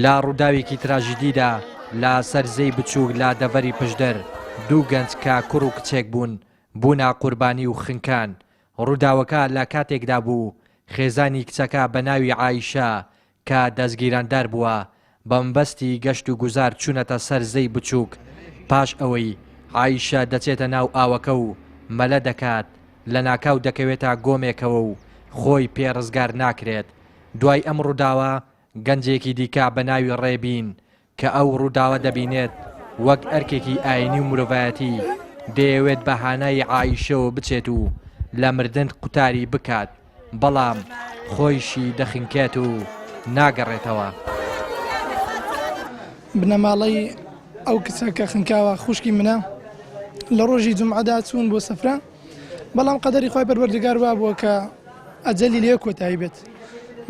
لە ڕووداوێکی تراژیدیدا لە سەر زێی بچووک لە دەڤەری پشدەر دوو گەنج کە کوڕ و کچێک بوون بوونە قوربانی و خنکان، ڕووداوەکە لە کاتێکدا بوو خێزانی کچەکە بە ناوی عایشە کە دەزگیراندار بووە بە مەبەستی گەشت و گوزار چوونەتە سەر زێی بچووک، پاش ئەوەی عایشە دەچێتە ناو ئاوەکە و مەلە دەکات لەناکاو دەکەوێتە گۆمێکەوە و خۆی پێ ڕزگار ناکرێت، دوای ئەم ڕووداوە گەنجێکی دیکە بە ناوی ڕێبین کە ئەو ڕووداوە دەبینێت وەک ئەرکێکی ئایینی و مرۆڤایەتی دەیەوێت بە هانای عائیشەوە بچێت و لە مردن قوتاری بکات، بەڵام خۆیشی دەخنکێت و ناگەڕێتەوە. بنەماڵەی ئەو کچە کە خنکاوە خوشکی منە لە ڕۆژی جومعەدا چوون بۆ سەفرە، بەڵام قەدەری خوای پەروەردگار وابووە کە ئەجەلی لێ کۆتایی بێت،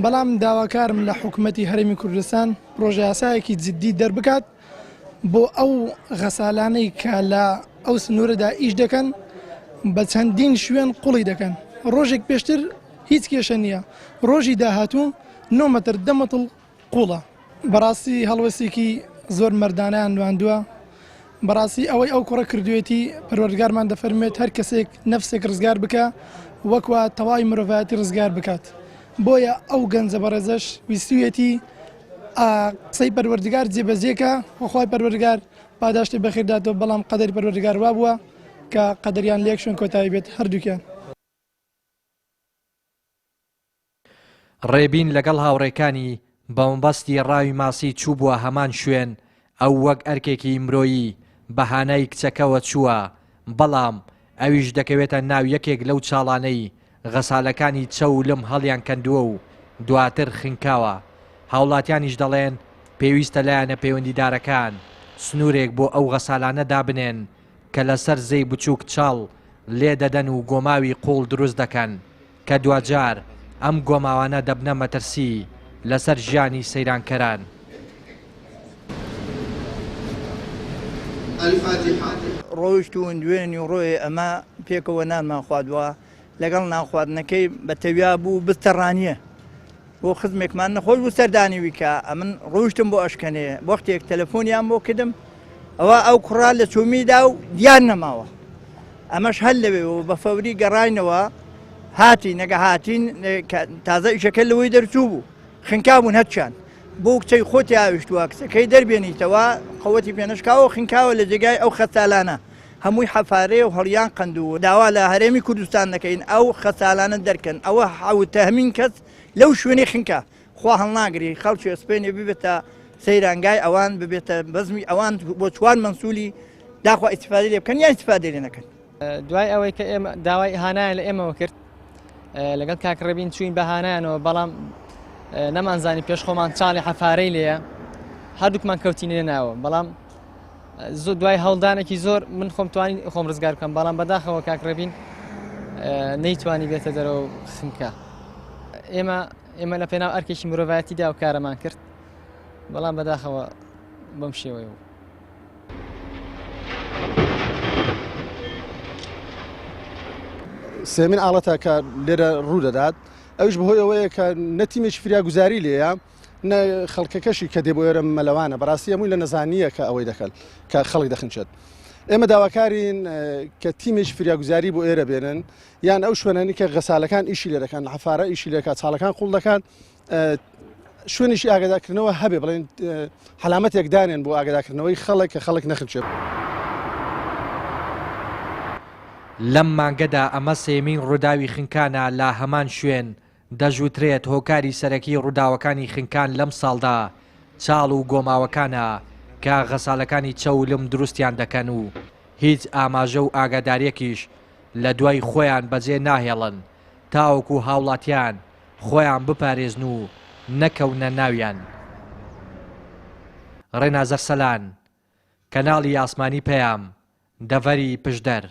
بەڵام داواکارم لە حکومەتی هەرێمی کوردستان پرۆژەیاسایەکی جدی دەربکات بۆ ئەو غەسالانەی کە لە ئەو سنوورەدا ئیش دەکەن بە چەندین شوێن قوڵی دەکەن ڕۆژێک پێشتر هیچ کێشە نییە ڕۆژی داهاتوو 9 مەتر دە مەتڵ قوڵە. بەڕاستی هەڵوێستێکی زۆر مەردانەیان نواندووە بەڕاستی ئەوەی ئەو کوڕە کردوێتی پەروەردگارمان دەفەرموێت هەر کەسێک نەفسێک ڕزگار بکە وەکوا تەواوی مرۆڤایەتی ڕزگار بکات بۆیە ئەو گەنجە بەڕێزەش ویستویەتی قسەی پەروەردگار جێبەجێکە وخوای پەروەردگار پاداشتی بەخیرداتەوە بەڵام قەدەری پەروەردگار وابووە کە قەدەریان لە یەک شوێن کۆتایی بێت هەردووکیان. ڕێبین لەگەڵ هاوڕێکانی بە مەبەستی ڕاوی ماسی چووبووە هەمان شوێن، ئەو وەک ئەرکێکی مرۆیی بە هانای کچەکەوە چووە، بەڵام ئەویش دەکەوێتە ناو یەکێک لەو چاڵانەی غەسالەکانی چەو و لم هەڵیانکەندووە و دواتر خنکاوە. هاوڵاتیانیش دەڵێن، پێویستە لایەنە پەیوەندیدارەکان سنوورێک بۆ ئەو غەسالانە دابنێن کە لەسەر زێی بچووک چاڵ لێدەدەن و گۆماوی قووڵ دروست دەکەن. کە دواجار ئەم گۆماوانە دەبنە مەترسی لەسەر ژیانی سەیرانکەران. ڕۆیشتوون دوێنی ڕۆیێ ئەمە پێکەوە نانمان خواردوە لەگەڵ نان خواردنەکەی بە تەویا بوو بستە ڕانیە بۆ خزمێکمان نەخۆش بوو سەردانی ویکا ئەمن ڕۆیشتم بۆ ئەشکەنێ وەختێک تەلەفۆنیان بۆ کردم ئەوە ئەو کوڕە لە چۆمیدا و دیار نەماوە ئەمەش هەر لەوێەوە بە فەوری گەڕاینەوە هاتین نەگە هاتین تازە ئیشەکە لەوەی دەرچوو بوو خنکا بوون هەرچیان بۆ کچەی خۆتی ئاویشتووە کچەکەی دەربێنیتەوە قوتی پێنەشکاوە خنکاوە لە جێگای ئەو خەسالانە هەمووی حەفارەیە و هەڵیان قەندوو داوا لە هەرێمی کوردستان دەکەین ئەو خەسالانە دەرکەن ئەوە حوتەهمین کەس لەو شوێنەی خنکا خوا هەڵناگری خەڵکی ئەسپێنێ ببێتە سەیرانگای ئەوان ببێتە بەزمی ئەوان بۆ چوار مەنسولی داخوا ئیسفادە لێ بکەن یا ئیسفادە لێ نەکەن. دوای ئەوەی کە ئێمە داوای هانایان لە ئێمەوە کرد لەگەڵ کاک ڕێبین چوین بە هانایانەوە بەڵام نەمانزانی پێش خۆمان چاڵی حەفارەی لێیە هەردووکمان کەوتینە ناوە بەڵام زۆر دوای هەوڵدانێکی زۆر من خۆم توانی خۆم ڕزگار بکەم بەڵام بەداخەوە کاک ڕێبین نەیتوانی بێتە دەرەوە خنکە ئێمە ئێمە لە پێناو ئەرکێکی مرۆڤایەتیدا و کارەمان کرد بەڵام بەداخەوە بەم شێوەیە بوو. سێمین ئاڵەتە کە لێرە ڕوو دەدات ئەوش بەهۆی ئەوەیە کە نە تیمێکی فریاگوزاری لێیە نە خەڵکەکەشی کە دێ بۆ ئێرە مەلەوانە بەڕاستی هەمووی لە نەزانییە کە ئەوەی دەکەن کە خەڵک دەخنچێت ئێمە داواکارین کە تیمێکی فریاگوزاری بۆ ئێرە بێنن یان ئەو شوێنانی کە غەسالەکان ئیشی لێ دەکەن حەفارە ئیشی لێکات چاڵەکان قوڵ دەکات شوێنێکی ئاگادارکردنەوە هەبێ بڵێن حەلامەتێک دانێن بۆ ئاگادارکردنەوەی خەڵک کە خەڵک نەخنچێت. لەم مانگەدا ئەمە سێیەمین ڕووداوی خنکانە لە هەمان شوێن، دەشوترێت هۆکاری سەرەکی ڕووداوەکانی خنکان لەم ساڵدا چاڵ و گۆماوەکانە کە غەسالەکانی چەو و لم دروستیان دەکەن و هیچ ئاماژە و ئاگاداریەکیش لە دوای خۆیان بەجێ ناهێڵن تاوەکو هاوڵاتیان خۆیان بپارێزن و نەکەونە ناویان. ڕێناز ئەرسەلان، کەناڵی ئاسمانی پەیام، دەڤەری پشدەر.